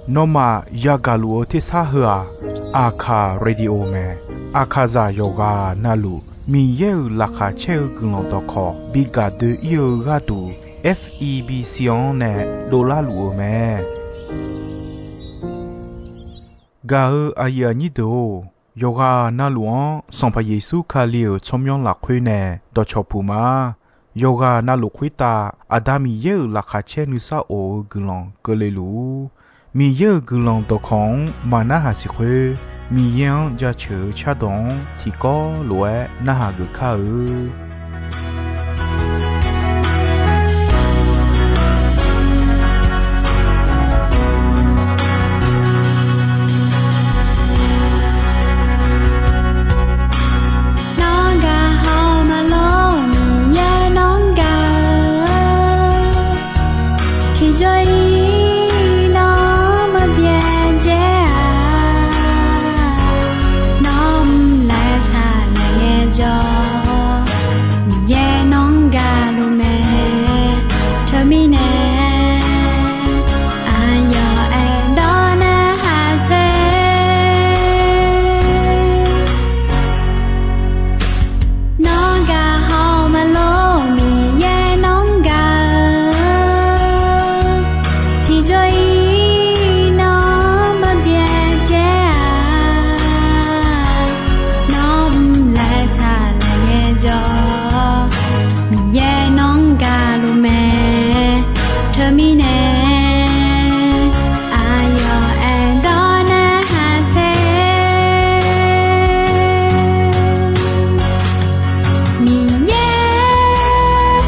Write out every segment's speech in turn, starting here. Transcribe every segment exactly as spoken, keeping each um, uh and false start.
Nawmaf yagaq luf-eu tersar heu-aq, Aqkaq Radio mae. Aqkaqzaq yawqghaq navluf Miqyaer-euq laqkhaq caer-eu guiqlanq dawqkawq bi gaq doe-ir-eu gharduq, F E B C-anr nae dovlar luf-eu mae. Gaq-eu aqyuif aqnyir deuq-or, yawqghaq navluf-anr Sanqpaq Yeqsur Kali-euq tsawrmyanr lafkhoer nae dawqcawq puq ma. Yawqghaq navluf khoertav Aqda Miqyaer-euq laqkhaq caer nuisar of-eu guiqlanq keuvle luf-ur. Miqyaer-euq guiqlanq dawqkawq-anr maqnarhaq siq khoer, Miqyaer-anr jaceuq-eu cardawq-anr tiqkawv lof-aer narhaq geuf kar-eu. Nawr gaq hawr maqlor Miqyaer nawr gaq-eu, tiqjawr-ir nawr maqbyav dzae-a. Nawr mr laer saqlaeq ngaejawr, Miqyaer nawr gaq luf mae. Teumirnae aqyawf aerdawr narhaq saer. Nawr gaq hawr maqlor Miqyaer nawr gaq-eu, tiqjawr-ir nawr maqbyav dzae-a. Nawr mr laer saqlaeq ngaejawr, Miqyaer nawr gaq luf mae. Teumirnae aqyawf aerdawr narhaq saer. Miqyaer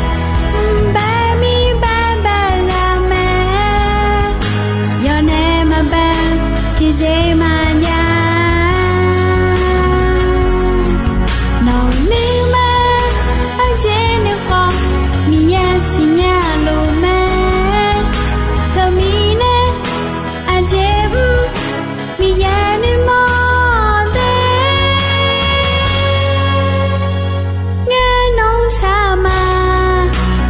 mqbae mir bae bae ghaq mae, yawnae maqbae tiqjeq maqjav. Nawq nuima aqjeq nuikhanr, Miqyaer siqnya luf mae. Teumirnae aqjeq mr, Miqyaer nuimawr de. Ngar nawr saqma,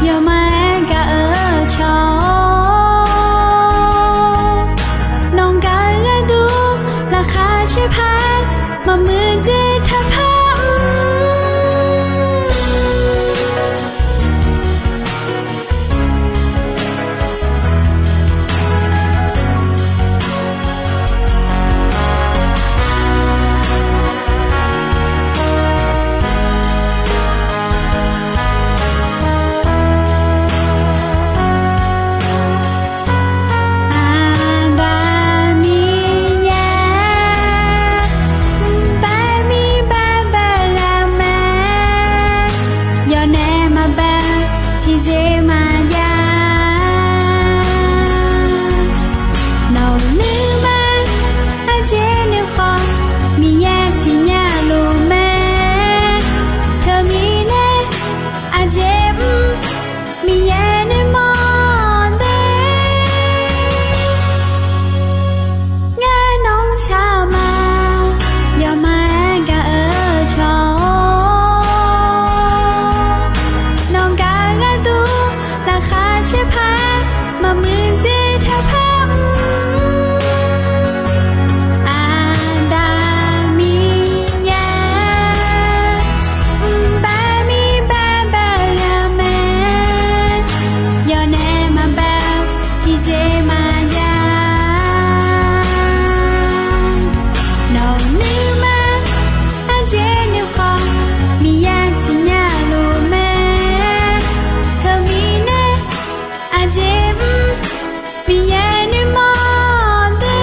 yawma-aer gaq-eu cawq-awr, nawq gaq-eu gharduq laqkhaq caer paq, maqmuiq dzae taqpar mr. Aqda Miqyaer, mqbae mir bae bae ghaq mae, yawnae maqbae tiqjeq maqjav. Nawq nuima aqjeq nuikhanr, Miqyaer siqnya luf mae. Teumirnae aqjeq mr, Miqyaer nuimawr de. Ngar nawr saqma, yawma-aer gaq-eu cawq-awr, nawq gaq-eu gharduq laqkhaq caer paq, maqmuiq dzae taqpar mr. Aqda Miqyaer, mqbae mir bae bae ghaq mae, yawnae maqbae tiqjeq maqjav. Nawq nuima aqjeq nuikhanr, Miqyaer siqnya luf mae. Teumirnae aqjeq mr, Miqyaer nuimawr de.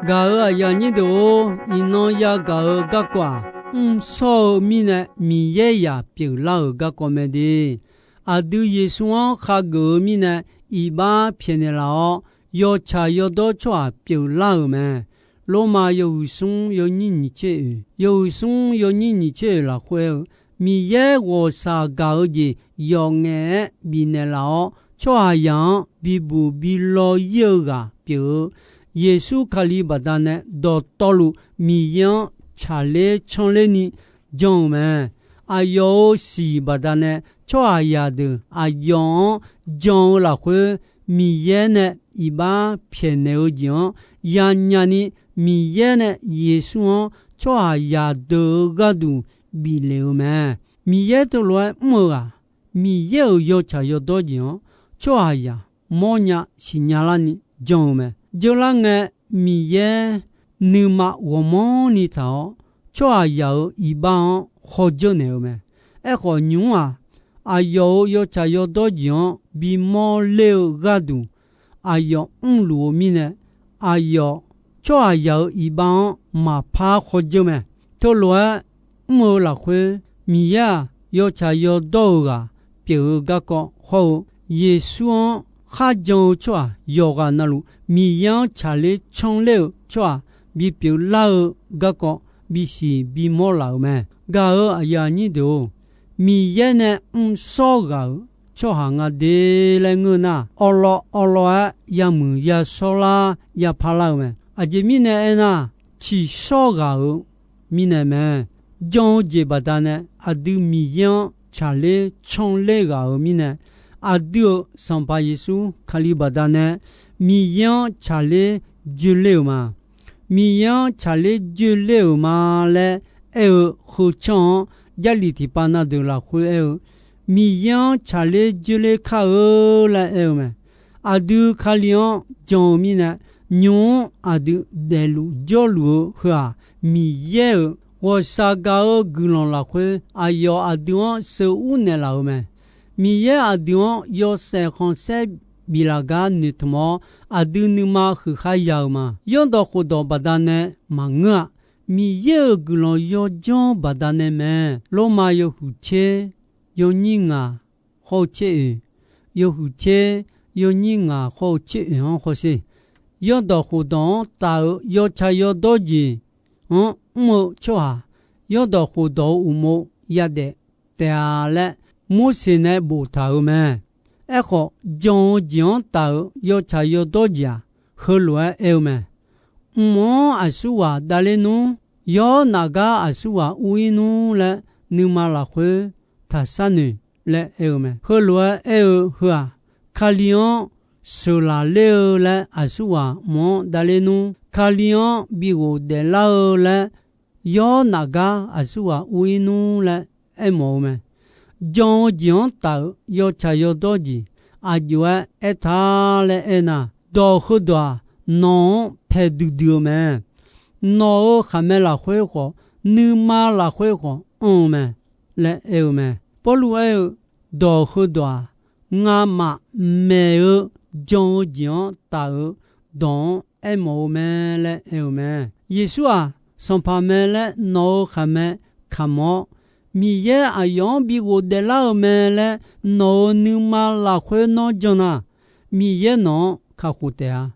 Gaq-euq aqyuif aqnyir deuq-or, iqnan yagaq-eu garkawv-aq, mrshawr-eu mirnae Miqyaer zaq pyeuflar-euq garkawv mae de. Aqdui Yeqsur-anr khageuf-eu mirnae iqbax pyaeqnaeq laf-awr, yawtsaq yawdawr tsawrhaq pyeuflar-euq mae. Lormav yawhuiq smr yawnyir nyiq tser oeq, yawhuiq smr yawnyir nyiq tser oeq lafkhoer-eu, Miqyaer ghawqshaq gaq-eu jeq yawf ngaef-aer bifnaeq laf-awr, tsawrhaqzaq-anr bibuq bi law ir-eu ghaq pyeuf-eu, Yeqsur Kali baqdanae dawqtawvluf Miqyaer-anr tsaqler canrler ni jan-euq mae. Aqyawf-euq siq baqdanae tsawrhaqzaq deuq aqyawf-anr jan-eu lafkhoer, Miqyaer nae iqbax pyaeqnaeq-eu jeq-anr yanya ni, Miqyaer nae Yeqsur-anr tsawrhaqzaq deuq-euq gharduq bif le-eu mae. Miqyaer teulof-aer mr-eu ghaq, Miqyaer-euq yawtsaq yawdawr jeq-anr tsawrhaqzaq mawrnya siqnya larni jan-eu mae. Jeurlar ngae, Miqyaer nuima ghawqmanrni taq-awr, tsawrhaqzaq-euq iqbax-anr khawjeur naeq-eu mae. Aerkhawf, nymq-mr-aq, aqyawf-euq yawtsaq yawdawr jeq-anr bimawr ler-eu gharduq aqyawf mrluf-eu mirnae, aqyawf tsawrhaqzaq-euq iqbax-anr maqpar khawjeur mae. Teulof-aer mr-eu lafkhoer, Miqyaer-aq, yawtsaq yawdawr-eu ghaq pyeuf-eu garkawv hawr-eu, Yeqsur-anr kharjan-eu tsawrhaq yawqghaq navluf, Miqyaer-anr tsaqler canr ler-euq tsawrhaq bipyeuf lar-eu garkawv bisiq bimawr laf-euq mae. Gaq-euq aqyuif aqnyir deuq-or, Miqyaer nae mrshawr ghaq-euq tsawrhaq nga de laer ngeur nar, awrlawv awrlawv-aer yamuiq yashawr lar yapar lar-eu mae. Aqjeq mirnae aernar, tsiqshawr ghaq-euq mirnae mae. Jan-eu jeq baqdanae aqdui Miqyaer-anr tsaqler canr ler ghaq-euq mirnae, aqdui-euq Sanqpaq Yeqsur Kali baqdanae Miqyaer-anr tsaqler joeler-euq ma. Miqyaer-anr tsaqler joeler-euq ma laer aer-eu heucanr-anr Jarlif tiqpav na deuq lafkhoer aer-eu, Miqyaer-anr tsaqler joeler kar-eu laer aer-eu mae. Aqdui Kali-anr jan-eu mirnae, nymq-mr aqdui daefluf jawrluf-eu heu-aq, Miqyaer-euq ghawqshaq gaq-eu guiqlanq lafkhoer aqyawf aqdui-anr sheuqur naeqlaf-euq mae. Miqyaer aqdui-anr yawshaef khanqsaer biflaf gar noeqtmq-awr, aqdui nuima huiqkhar ya-eu ma. Yawrdawq khofdawq baqdanae maqngeur-a. Miqyaer-euq guiqlanq yawjanr baqdanae mae. Lormav yawhuiq tser yawnyir ngaq khawr-eu tser oeq, yawhuiq tser yawnyir ngaq khawr-eu tser oeq-anr hawsher. Yawrdawq khofdawq-anr taf-euq yawtsaq yawdawr jeq-anr mr-eu tsawrhaq, yawrdawq khofdawq-euq uqmov yadaef taef-a laer, Morseq nae boftaq-euq mae. Aerkhawf, jan-eu jeq-anr taf-euq yawtsaq yawdawr jeq-aq, heulof-aer aer-eu mae. Mq-anr aqsurghaq davler nmr, yawr nafgar aqsurghaq ur-ir nmr laer, nuima lafkhoer taqshar noeq laer aer-eu mae. Heulof-aer aer-eu heu-aq, Kali-anr sheuqlaf ler-eu laer aqsurghaq mq-anr davler nmr, Kali-anr bi ghofdaef lar-eu laer, yawr nafgar aqsurghaq ur-ir nmr laer aermawf-eu mae. Jan-eu jeq-anr taf-euq yawtsaq yawdawr jeq aqjox-aer aertaq laer aernar, dawq heudawq-aq, nawq-anr paeduidui-eu mae. Nawq-euq khaqmae lafkhoer khawf, nuima lafkhoer khawf anr-eu mae laer aer-eu mae. Pawrluv aer-eu, dawq heudawq-aq, ngamaf maeq-eu jan-eu jeq-anr taf-euq dawq-anr aermawf-eu mae laer aer-eu mae. Yeqsur-aq, Sanqpaq mae laer nawq-euq khaqmae kamq-awr, Miqyaer aqyawf-anr bi ghofdaef lar-eu mae laer nawq-euq nuima lafkhoer nawr jan nar, Miqyaer nawq-anr kakhof taef-a.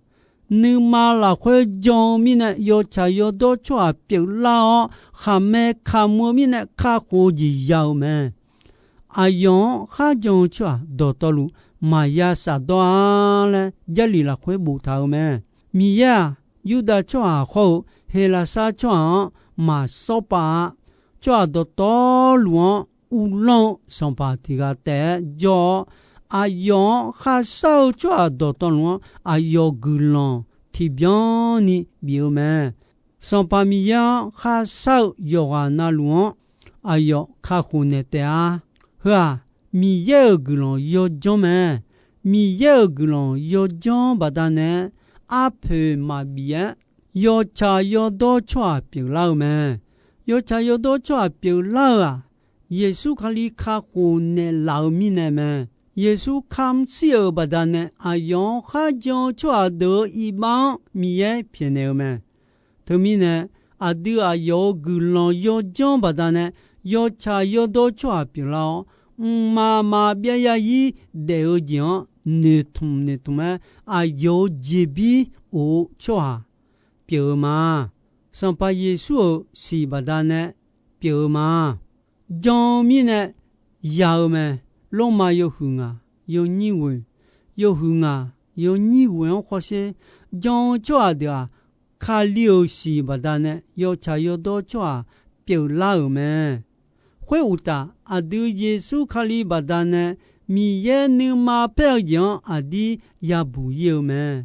Nuima lafkhoer jan-eu mirnae yawtsaq yawdawr tsawrhaq pyeuflar-awr, khaqmae kamq-eu mirnae kakhof-eu jeq ya-eu mae. Aqyawf-anr kharjan-eu tsawrhaq dawqtawvluf maqya shafdawr-a laer Jarlif lafkhoer boftaq-eu mae. Miqyaer-aq, Yurdav tsawrhaq hawr-eu Heqlaqsar tsawrhaq-anr maqsawr pav-a. Tsawrhaq dawqtawvluf-anr uvlanr-eu Sanqpaq tiq ghaq taef-aer jawr-awr, aqyawf-anr kharshar-eu tsawrhaq dawqtawvluf-anr aqyawf guiqlanq tiqbyan ni bif-eu mae. Sanqpaq Miqyaer-anr kharshar-eu yawqghaq navluf-anr aqyawf kakhof naeq taef-a. Heu-aq, Miqyaer-euq guiqlanq yawjanr mae. Miqyaer-euq guiqlanq yawjanr baqdanae arpoeq maqbif-aer, yawtsaq yawdawr tsawrhaq pyeuflar-eu mae. Yawtsaq yawdawr tsawrhaq pyeuflar-eu-aq, Yeqsur Kali kakhof naeqlaf-eu mirnae mae. Yeqsur kamq shir-euq baqdanae aqyawf-anr kharjan-eu tsawrhaq deuq-euq iqbax-anr Miqyaer pyaeqnaeq-eu mae. Teumirnae, aqdui aqyawf-euq guiqlanq yawjanr baqdanae, yawtsaq yawdawr tsawrhaq pyeuflar-awr, mqmaq maqbyav zarzir daef-eu jeq-anr noeqtmq noeqtmq-aer, aqyawf-euq jeqbir of-eu tsawrhaq pyeuf-eu ma. Sanqpaq Yeqsur-euq siq baqdanae pyeuf-eu ma. Jan-eu mirnae ya-eu mae. Lormav yawhuiq ngaq yawnyir ghoeq, yawhuiq ngaq yawnyir ghoeq-anr hawsher. Jan-eu tsawrhaq deuq-aq, Kali-euq siq baqdanae yawtsaq yawdawr tsawrhaq pyeuflar-euq mae. Khoeruqtaf, aqdui Yeqsur Kali baqdanae Miqyaer nuima paer-eu jeq-anr aqdir yabuq ir-eu mae.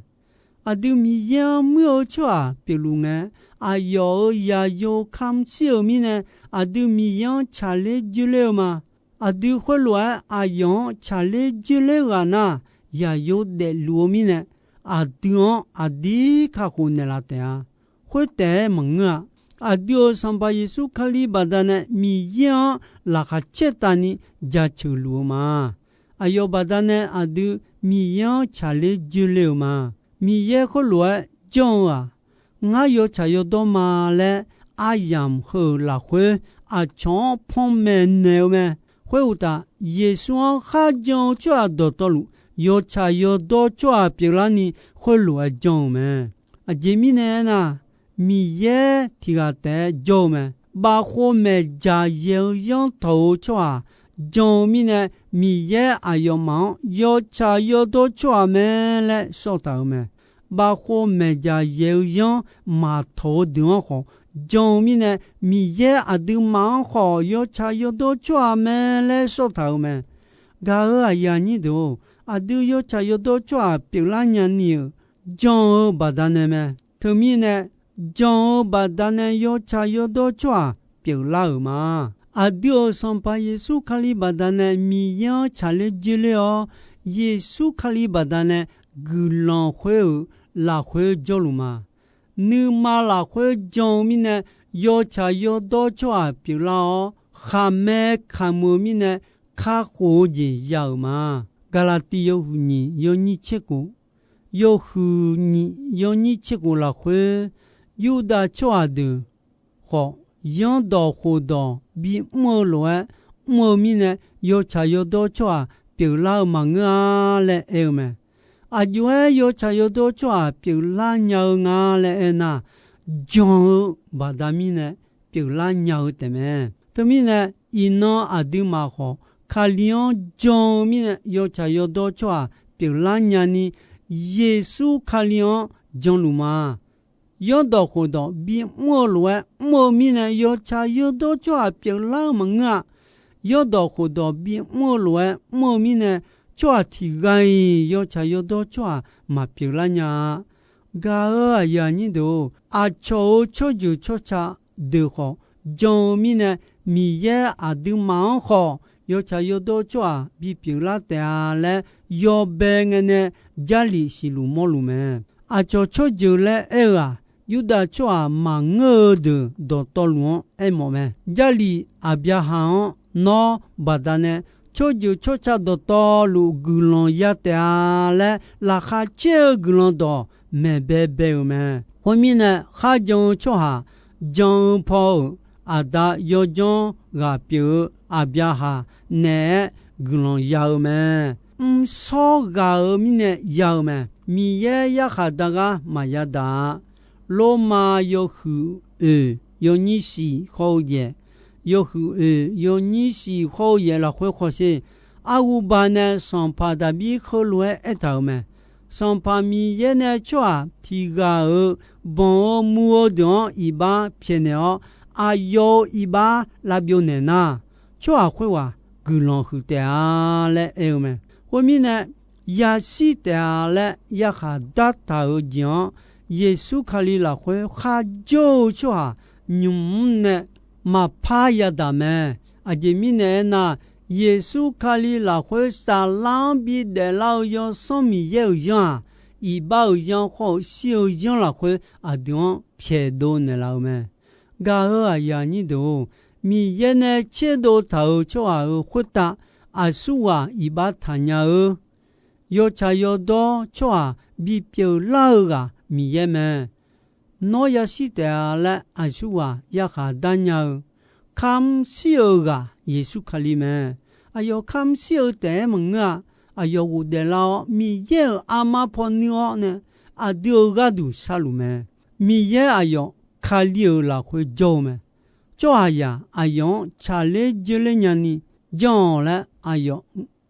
Aqdui Miqyaer-anr muir-eu tsawrhaq pyeufluf ngae, aqyawf-euq zaqyo kamq shir-euq mirnae, aqdui Miqyaer-anr tsaqler joerler-eu ma. Aqdui khoerlof-aer aqyawf-anr tsaqler joerler ghaq nar, zaqyo daefluf-eu mirnae, aqdui-anr aqdir kakhof naeqlaf taef-a. Khoertaef-aer maqngeur-a. Aqdui-euq Sanqpaq Yeqsur Kali baqdanae Miqyaer-anr laqkhaq caertavni jaceuq luf-eu ma. Aqyawf baqdanae aqdui Miqyaer-anr tsaqler joerler-eu ma. Miqyaer khoerlof-aer janr-eu-aq, ngar yawtsaq yawdawr ma laer aryamq heu-euq lafkhoer aqcawq-anr panmaeq naeq-eu mae. Khoeruqtaf, Yeqsur-anr kharjan-eu tsawrhaq dawqtawvluf yawtsaq yawdawr tsawrhaq pyeuflarni khoerlof-aer janr-eu mae. Aqjeq mirnae aernar, Miqyaer tiq ghaq taef-aer jawr-eu mae. Bafkhov maeqdzaq yaeq-eu yanr tawq-eu tsawrhaq jan-eu mirnae, Miqyaer aqyawfmaf-anr yawtsaq yawdawr tsawrhaq mae laer sawr taq-euq mae. Bafkhov maeqdzaq yaeq-eu yanr maqtawq-eu deuq-anr khawf jan-eu mirnae, Miqyaer aqduimaf-anr khawf yawtsaq yawdawr tsawrhaq mae laer sawr taq-euq mae. Gaq-euq aqyuif aqnyir deuq-or, aqdui yawtsaq yawdawr tsawrhaq pyeuflar nyani-euq jan-eu baqdanae mae. Teumirnae, jan-eu baqdanae yawtsaq yawdawr tsawrhaq pyeuflar-euq ma. Aqdui-euq Sanqpaq Yeqsur Kali baqdanae Miqyaer-anr tsaqler joerler-awr, Yeqsur Kali baqdanae guiqlanq khoer-euq lafkhoer jawrluf ma. Nuima lafkhoer jan-eu mirnae, yawtsaq yawdawr tsawrhaq pyeuflar-awr, khaqmae kamq-eu mirnae kakhof-eu jeq ya-euq ma. Gaqlaqtiv yawhuiq nyiq yawnyir tserkhof, yawhuiq nyiq yawnyir tserkhof lafkhoer, Yurdav tsawrhaq deuq khawf, yanrdawq khofdawq bimr-eu lof-aer mr-eu mirnae, yawtsaq yawdawr tsawrhaq pyeuflar-eu maqngeur-a laer aer-eu mae. Aqjox-aer yawtsaq yawdawr tsawrhaq pyeuflar nya-eu nga laer aernar, jan-eu baqda mirnae pyeuflar nya-eu taefmae. Teumirnae, iqnan aqduimaf khawf, Kali-anr jan-eu mirnae yawtsaq yawdawr tsawrhaq pyeuflar nyani, Yeqsur Kali-anr janluf ma. Yanrdawq khofdawq bimr-eu lof-aer mr-eu mirnae yawtsaq yawdawr tsawrhaq pyeuflar-eu maqngeur-a. Yanrdawq khofdawq bimr-eu lof-aer mr-eu mirnae, tsawrhaq tiq ghaq-iq yawtsaq yawdawr tsawrhaq maqpyeuflar nya-a. Gaq-euq aqyuif aqnyir deuq-or, aqcawq-euq tsawrjeuq tsawrca deuq khawf jan-eu mirnae, Miqyaer aqduimaf-anr khawf yawtsaq yawdawr tsawrhaq bipyeuflar taef-a laer yawbae ngae nae Jarlif siqluf mawrluf mae. Aqcawq tsawrjeuq laer aer-eu-aq, Yurdav tsawrhaq maqngeur-eu deuq dawqtawvluf-anr aermawf mae. Jarlif Aqbyaqhaq-anr nawr baqdanae tsawrjeuq tsawrca dawqtawvluf guiqlanq ya taef-a laer laqkhaq caer-eu guiqlanq dawq maeq baebae-euq mae. Khoermirnae, kharjan-eu tsawrhaq jan-eu paw-euq aqda yawdzanr ghaq pyeuf-eu Aqbyaqhaq naeq-aer guiqlanq ya-eu mae. Mrshawr ghaq-euq mirnae ya-eu mae. Miqyaer yarkhaq dar gar maqya daq-a. Lormav yawhuiq oeq yawnyir shiq khawr-eu yaeq, yawhuiq oeq yawnyir shiq khawr-eu yaeq lafkhoer khawsher, arhuba nae sanqpaq Daqbir heulof-aer aertaq-euq mae. Sanqpaq Miqyaer nae tsawrhaq tiq ghaq-euq banq-eu muv-eu deuq-anr iqbax pyaeqnaeq-awr, aqyawf-euq iqbax lavbyov naeq nar, tsawrhaq khoerghaq guiqlanq huiq taef-a laer aer-eu mae. Khoermirnae, yashir taef-a laer yarkhaq dartaq-euq jeq-anr, Yeqsur Kali lafkhoer kharjawr-eu tsawrhaq nymq mr nae maqpar yadaq mae. Aqjeq mirnae aernar, Yeqsur Kali lafkhoer saflar-anr bidaef lar-eu Yawsanr Miqyaer-euq zanr-aq, iqbax-euq zanr khawr-eu shir-eu zanr lafkhoer aqdui-anr pyaeqdov naeqlaf-eu mae. Gaq-euq aqyuif aqnyir deuq-or, Miqyaer nae tserdov taq-euq tsawrhaq-euq khoertav aqsurghaq iqbax taqnya-eu yawtsaq yawdawr tsawrhaq bipyeuf lar-eu ghaq Miqyaer mae. Nawr yashir taef-a laer aqsurghaq yarkhaq darnya-eu, kamr shir-eu ghaq Yeqsur Kali mae. Aqyawf kamr shir-eu taef-aer maqngeur-a. Aqyawf ghofdaef lar-awr, Miqyaer-euq armar paw nuir-awr nae aqdui-euq gharduq sharluf mae. Miqyaer aqyawf Kali-euq lafkhoer jawr-eu mae. Tsawrhaqzaq aqyawf-anr tsaqler joerler nyani janr-awq laer aqyawf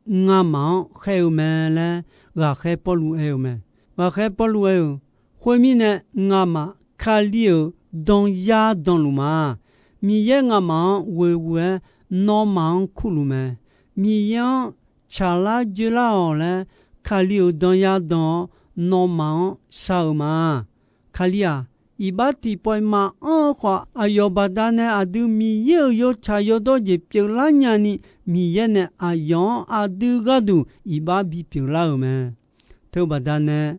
ngamaf-anr khaer-eu mae laer ghaqkhaer Pawrluv aer-eu mae. Ghaqkhaer Pawrluv aer-eu, khoermirnae, ngamaf Kali-euq danyar danluf ma. Miqyaer ngamaf-anr ghoeghoe-aer nawmaf-anr kurluf mae. Miqyaer-anr tsaqlar joelar-awq laer, Kali-euq dan yadan-awr nawmaf-anr shar-eu ma. Kali-aq, iqbax tiqpawf maqanr-eu khawf, aqyawf baqdanae aqdui Miqyaer-euq yawtsaq yawdawr jeq pyeuflar nyani, Miqyaer nae aqyawf-anr aqdui gharduq iqbax bipyeuf lar-euq mae. Teubaqda nae,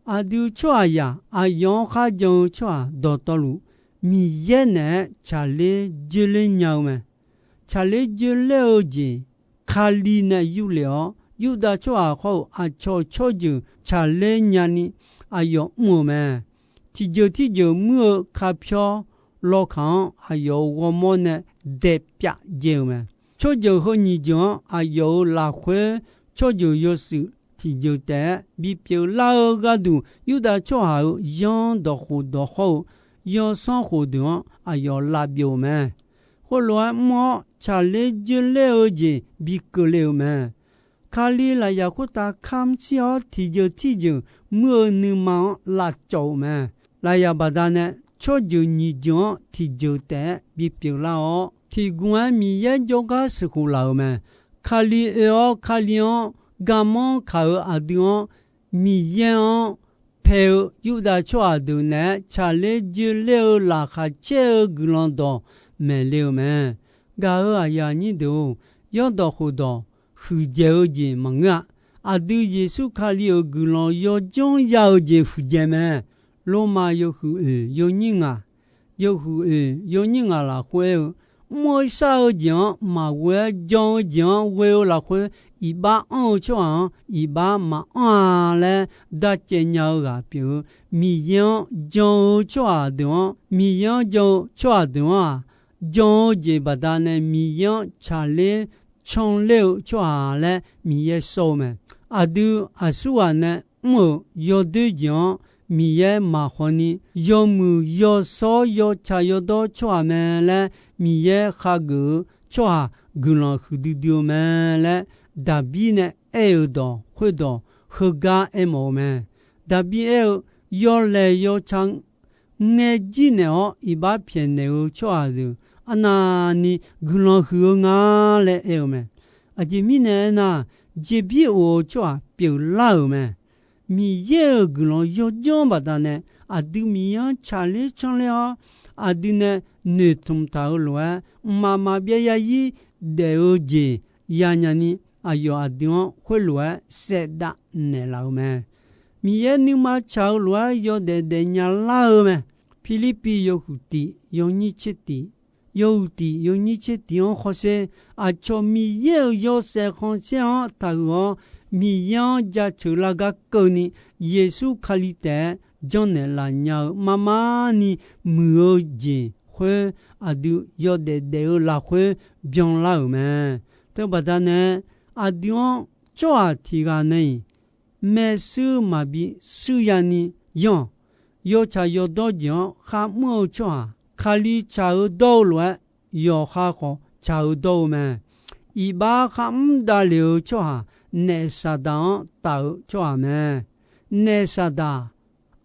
aqdui tsawrhaqzaq aqyawf-anr kharjan-eu tsawrhaq dawqtawvluf, Miqyaer naeq-aer tsaqler joerler nya-eu mae. Tsaqler joerler-eu jeq Kali nae yurlef-awr, Yurdav tsawrhaq khawr-eu aqcawq tsawrjeuq tsaqler nyani aqyawf mr-euq mae. Tiqjeuq tirjeuq muir-eu kapyawr lawkaq-anr aqyawf-euq ghawrmawr nae daepyav jaev-euq mae. Tsawrjeuq heu nyiq jeuq-anr aqyawf-euq lafkhoer tsawrjeuq yawshuif tiqjeuq taef-aer bipyeuf lar-eu gharduq, Yurdav tsawrhaq-euq yanr dawq khof dawq hawr-eu yanrsanr khofdeuq-anr aqyawf lavbyov-euq mae. Khoerlof-aer mr-awr, tsaqler joerler-eu jeq bi keuvle-euq mae. Kali lafyaq khoertav kamr shir-awr, tiqjeuq tirjeuq muir-eu nuima-anr lavcawv-euq mae. Lafyaq baqdanae tsawrjeuq nyiq jeuq-anr tiqjeuq taef-aer bipyeuf lar-awr, tiqguv-aer Miqyaer jawrgar sheuqkhof laf-euq mae. Kali oe-awr Kali-anr garmanr kaq-euq aqdui-anr, Miqyaer-anr pae-eu Yurdav tsawrhaq deuq naeq-aer tsaqler joerler-eu laqkhaq caer-eu guiqlanq dawq maeqle-euq mae. Gaq-euq aqyuif aqnyir deuq-or, yawrdawq khofdawq huiqdzaeq-eu jeq maqngeur-a. Aqdui Yeqsur Kali-euq guiqlanq yawdzanr ya-eu jeq huiqdzaeq mae. Lormav yawhuiq oeq yawnyir ngaq, yawhuiq oeq yawnyir ngaq lafkhoer aer-eu, mr-eu shar-eu jeq-anr maqghoe-aer jan-eu jeq-anr ghoe-eu lafkhoer, iqbax anr-eu tsawrhaq-anr iqbax maqanr-a laer darcaev nya-eu ghaq pyeuf-eu, Miqyaer-anr jan-eu tsawrhaq deuq-anr, Miqyaer-anr jan-eu tsawrhaq deuq-anr-aq, jan-eu jeq baqdanae Miqyaer-anr tsaqler canler-eu tsawrhaq laer Miqyaer sawr-eu mae. Aqdui aqsurghaq nae mr-euq yawdoer jeq-anr Miqyaer maqkhawf ni, yawmuiq yawshawr yawtsaq yawdawr tsawrhaq mae laer Miqyaer khageuf-eu tsawrhaq guiqlanq huiqdui dui-eu mae laer, Daqbir nae aer-euq dawq khoerdawq heugar aermawf-eu mae. Daqbir aer-eu, yawlaeq yawtsaq ngaejir naeq-awr iqbax pyaeqnaeq-eu tsawrhaq deuq arnavni guiqlanq huiq-eu nga laer aer-eu mae. Aqjeq mirnae aernar, jeqbir of-eu tsawrhaq pyeuflar-euq mae. Miqyaer-euq guiqlanq yawdzanr baqdanae, aqdui Miqyaer-anr tsaqler canler-awr, aqdui nae noeqtmq taq-eu lof-aer, mqmaq maqbyav yaryir daef-eu jeq yanya ni, aqyawf aqdui-anr khoerlof-aer saevdav naeqlaf-eu mae. Miqyaer nuima tsaq-eu lof-aer yawdaef daefnya lar-eu mae. Pirlirpiv yawhuiq tiq yawnyir tser tiq, yawhuiq tiq yawnyir tser tiq-anr hawsher, aqcawq Miqyaer-euq yawshaef khanqsaer-anr taqhuiq-awr, Miqyaer-anr jaceuq lar gar keuvni, Yeqsur Kali taef-aer janrnaeq laf nya-eu marmar ni muiq-eu jeq khoer, aqdui yawdaef daef-eu lafkhoer byanlar-euq mae. Teubaqda nae, aqdui-anr tsawrhaq tiq ghaq nae-iq maershuir maqbi shuir yani yanr-awq. Yawtsaq yawdawr jeq-anr kharmr-eu tsawrhaq, Kali tsaq-eu dawr-eu lof-aer, yawqha khawf tsaq-eu dawr-eu mae. Iqbax kharmr davlef-eu tsawrhaq, naef Saqdaq-anr taf-eu tsawrhaq mae. Naef Saqdaq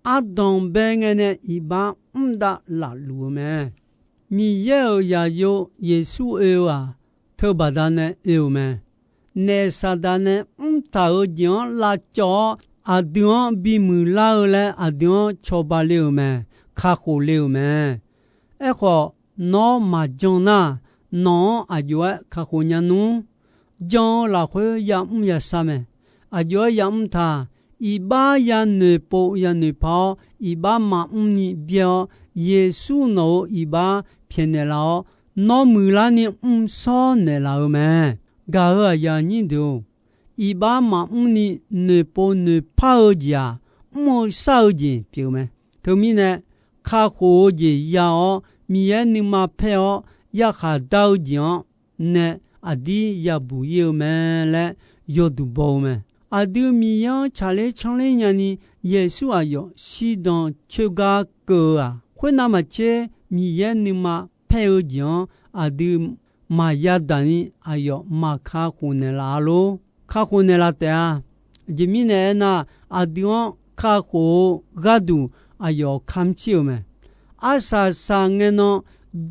ardanq bae ngae nae iqbax mr dav lafluf-eu mae. Miqyaer-euq zaqyo Yeqsur oe-eu-aq, teubaqda nae oe-euq mae. Naef Saqdaq nae mrtaq-euq jeq-anr lavcawv-awr, aqdui-anr bimuiq lar-eu laer aqdui-anr cawba le-euq mae. Kakhof le-euq mae. Aerkhawf, nawr maqjan nar, nawq-anr aqjox-aer kakhof nya nmr. Jan-eu lafkhoer yamr yashar mae. Aqjox-aer yamr taq. Iqbax yanoeq pov yanoeq par-awr, iqbax maqmr ni byaer-awr, Yeqsur nawq-euq iqbax pyaeqnaeq laf-awr, nawr muiqlar ni mrshawr naeqlaf-eu mae. Gaq-euq aqyuif aqnyir deuq-or, iqbax maqmr ni noeqpov noeqpar-eu jeq-aq, mr-eu shar-eu jeq pyeuf mae. Teumirnae, kakhof-eu jeq ya-awr, Miqyaer nuima paer-awr yarkhaq dar-eu jeq-anr nae aqdir yabuq ir-eu mae laer yawduq baw-eu mae. Aqdui Miqyaer-anr tsaqler canler nyani, Yeqsur aqyawf shirdan coergar keuv-eu-aq, khoernav maqtser Miqyaer nuima paer-eu jeq-anr aqdui maqya daq ni aqyawf maqkakhof naeqlaf-a lor. Kakhof naeqlaf taef-a. Aqjeq mirnae aernar, aqdui-anr kakhof-eu gharduq aqyawf kamr cir-euq mae. Arsaq saqngae nan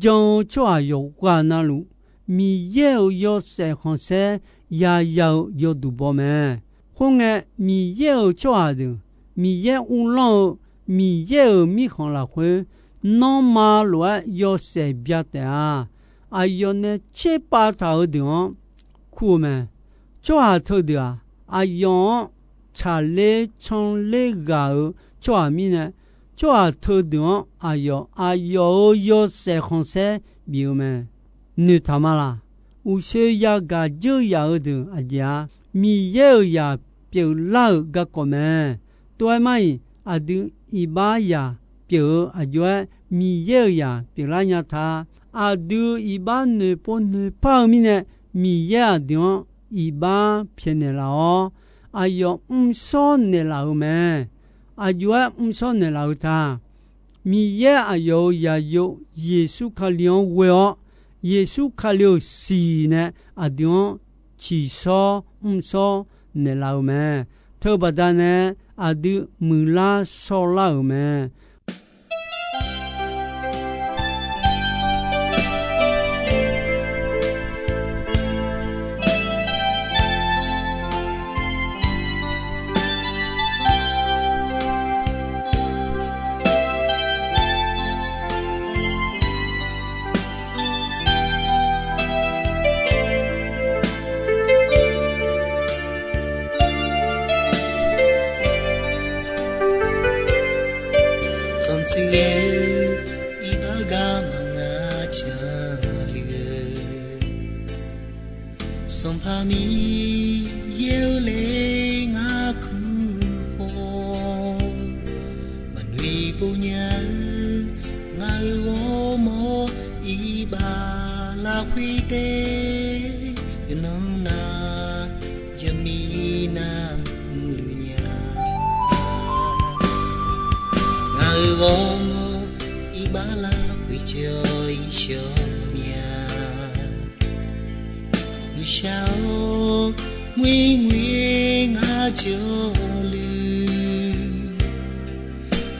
jan-eu tsawrhaq yawqghaq navluf, Miqyaer-euq yawshaef khanqsaer yaya-eu yawduq baw mae. Khoerngae, Miqyaer-euq tsawrhaq deuq, Miqyaer uvlanr-eu Miqyaer-euq mirkhanq lafkhoer, nanrma lof-aer yawshaef bya taef-a. Aqyawf nae tserpav taq-eu deuq-anr kur-eu mae. Tsawrhaq teudeuq-aq, aqyawf-anr tsaqler canler ghaq-euq tsawrhaq mirnae, tsawrhaq teudeuq-anr aqyawf, aqyawf-euq yawshaef khanqsaer bif-eu mae. Noeqtaq ma laq? Uqshoe yagaq dzeur yaf-eu deuq aqjeq-a, Miqyaer-euq zaq pyeuflar-euq garkawv mae. Tov-aer mar-iq, aqdui iqbax zaq pyeuf-eu aqjox-aer, Miqyaer-euq zaq pyeuflar nya ta. Aqdui iqbax noeqpov noeqpar-eu mirnae, Miqyaer aqdui-anr iqbax pyaeqnaeq laf-awr, aqyawf mrshawr naeqlaf-euq mae. Aqjox-aer mrshawr naeqlaf-eu ta. Miqyaer aqyawf-euq zaqyo Yeqsur Kali-anr ghoe-awr, Yeqsur Kali-euq siq nae aqdui-anr ciqshawr mrshawr naeqlaf-euq mae. Teubaqda nae aqdui muiqlar shawrlar-euq mae. Sanqtsuif-eu iqbax garma ngar janluf-eu, Sanqpaq Miqyaer-eu le ngar kur khawf, maqnoeq pov nya-eu ngaq-euq ghawrmawr iqbax lafkhoer tae, yawqnan nav yawqmiq nav mrluf nya. Ngaq-euq ghawrmawr iqbax lafkhoer jawr-ir shawr mya. Nuishar-awr, ngoer ngoer ngar jawrluf,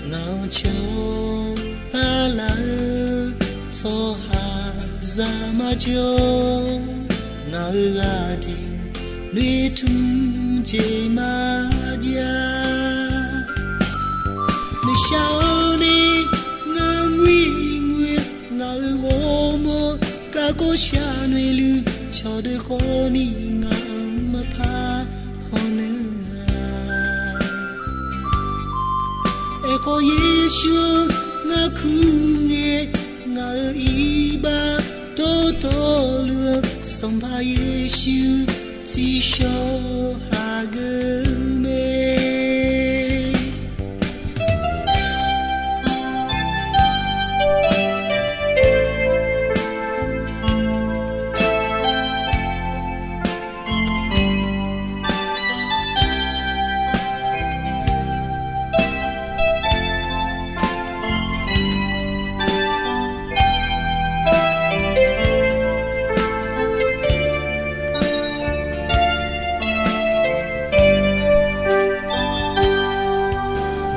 ngaq-anr cawba laf-eu tsawrhaqzaq marjawr, ngaq-euq ghaq deuq noeqtmq jeq marjav. Nuishar-awr nae, ngar ngoer ngoer ngaq-euq ghawrmawr garkawv shar noeqluf, cawqdeuq khawfni ngaq-anr maqpar hawnar-a. Aerkhawf Yeqsur-anr ngar kur ngae, ngaq-euq iqbax dawqtawvluf-eu Sanqpaq Yeqsur tsiqshawq hageuf mae.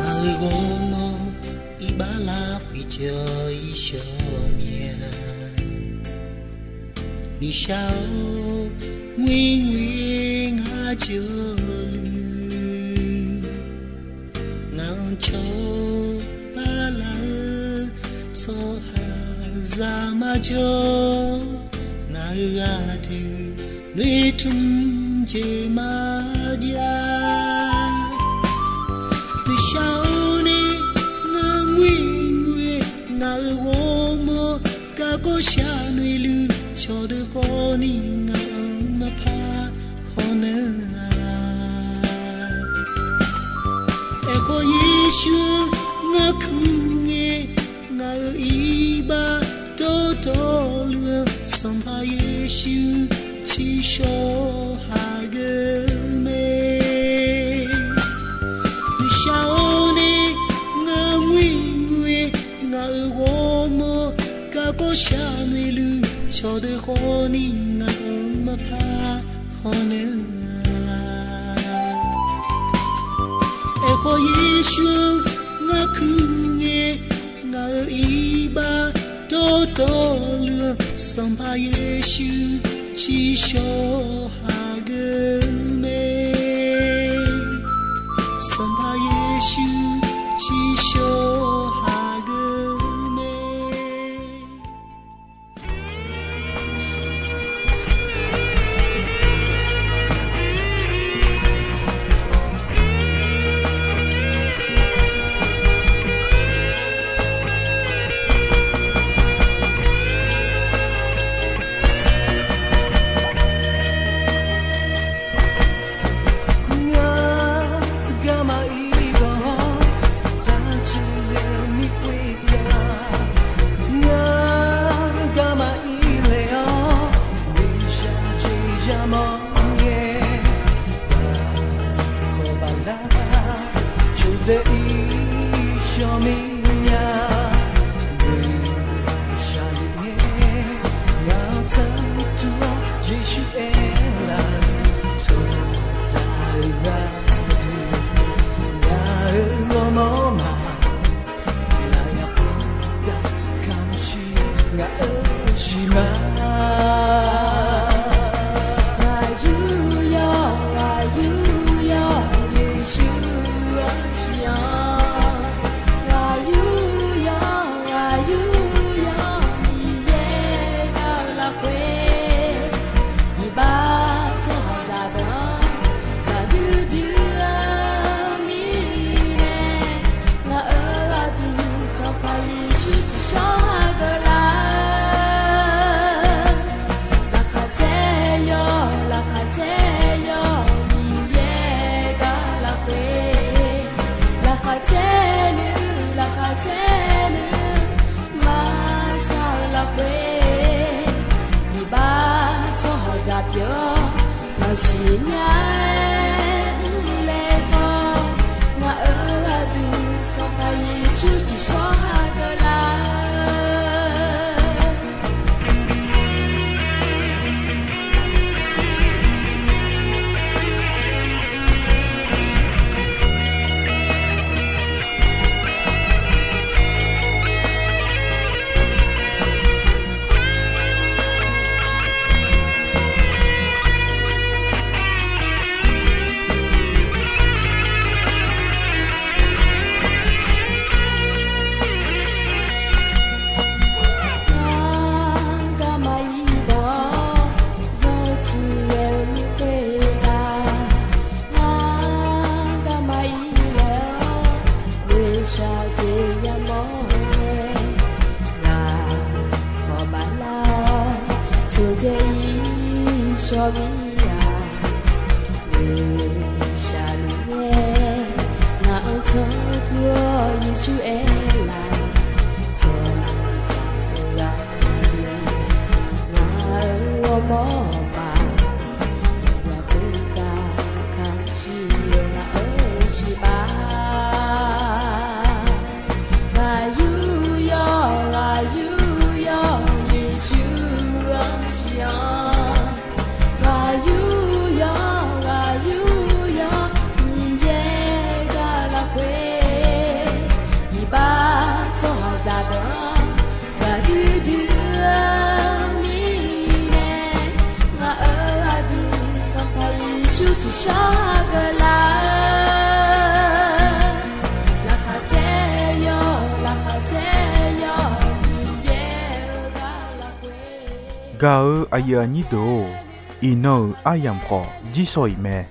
Ngaq-euq ghawrmawr iqbax lafkhoer jawr-ir shawr mya. Nuishar-awr, ngoer ngoer ngar jawrluf, ngaq-anr cawba laf-eu tsawrhaqzaq marjawr, ngaq-euq ghaq deuq noeqtmq jeq marjav. Nuishar-awr nae, ngar ngoer ngoer ngaq-euq ghawrmawr garkawv shar noeqluf, cawqdeuq khawfni ngaq-anr maqpar hawnar-a. Aerkhawf Yeqsur-anr ngar kur ngae, ngaq-euq iqbax dawqtawvluf-eu Sanqpaq Yeqsur tsiqshawq hageuf mae. Nuishar-awr nae, ngar ngoer ngoer ngaq-euq ghawrmawr garkawv shar noeqluf, cawqdeuq khawfni ngaq-anr maqpar hawnar-a. Aerkhawf Yeqsur-anr ngar kur ngae, ngaq-euq iqbax Dawqtawvluf-eu Sanqpaq Yeqsur tsiqshawq hageuf mae. Sanqpaq Yeqsur tsiqshawq hageuf mae. Ngar garma ir gawr-awr, zaqcuq ghae mir khoertav. Ngar garma ir laer-awr, miqshaq jeq yamawr ngae, khawf baqlar, cawqdzae ir shawr mir nya. Miqshaq luf ngae, ngaq-anr tanqtur-awr Yeqsur aerlaf-eu, tsawrhaqzaq-eu gharduq ngaq-euq ghawrmawr ma. Lafyaq khoertav kamq shir ngaq-euq shiq ma. Ghaq yur yawr, ghaq yur yawr, Yeqsur-anr siq-awr. Ghaq yur yawr, ghaq yur yawr, Miqyaer gaq-eu lafkhoer, iqbax tsawrhaqzaq deuq-anr gaqdui dui-eu mirnae, ngaq-euq aqdui Sanqpaq Yeqsur tsiqshawr hageuf lar-eu. Laqkhaq caer yawr, laqkhaq caer yawr, Miqyaer gaq lafkhoer, laqkhaq caer nuir, laqkhaq caer nuir, maqsar-eu lafkhoer, iqbax tsawrhaqzaq pyeuf-awr maqsiq nya-aer mrlaeq khawf, ngaq-euq aqdui Sanqpaq Yeqsur tsiqshawr hageuf lar-eu. Ngar garma ir gawr-awr, zanrcuq ghae-eu mir khoertav. Ngar garma ir laer-awr, miqshaq jeq yamawr ngae, ngaq khawf baqlar-awr, cawqdzae ir shawr mir-a. Miqshaq luf ngae, ngaq-anr tanqtur-awr Yeqsur aerlaf-eu, tsawrhaqzaq-eu gharduq ngaq-euq ghawrmawr ma. Lafkhoer tav kamq shir-eu ngaq-euq shiq ma. Ghaq yur yawr, ghaq yur yawr, Yeqsur-anr siq-awr. Ghaq yur yawr, ghaq yur yawr, Miqyaer gaq lafkhoer, iqbax tsawrhaqzaq deuq-anr gaqdui dui-eu mirnae, ngaq-euq aqdui Sanqpaq Yeqsur tsiqshawr hageuf lar-eu. Laqkhaq caer yawr, laqkhaq caer yawr, Miqyaer-euq gaq lafkhoer. Gaq-eu aqyuif aqnyir deuq-or, iqnan-euq aryamq khawf jirsawq iq mae.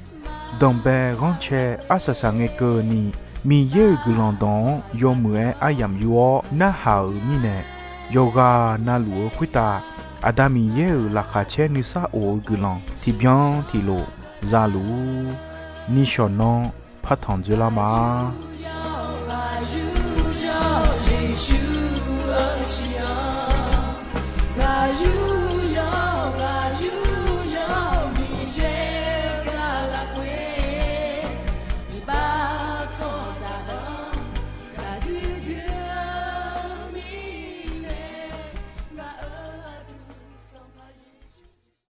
Danqbae ghanrcae arsaq saq ngae keuvni, Miqyaer-euq guiqlanq dawq-anr yawmuiq-aer aryamq yur-awr narhaq-euq mirnae, yawqghaq na luf-eu khoertav Aqda Miqyaer-euq laqkhaq caer nuisar of-eu guiqlanq tiqbyan tiqlof za luf-ur. Nishawq nanr partanq dzoerlar ma.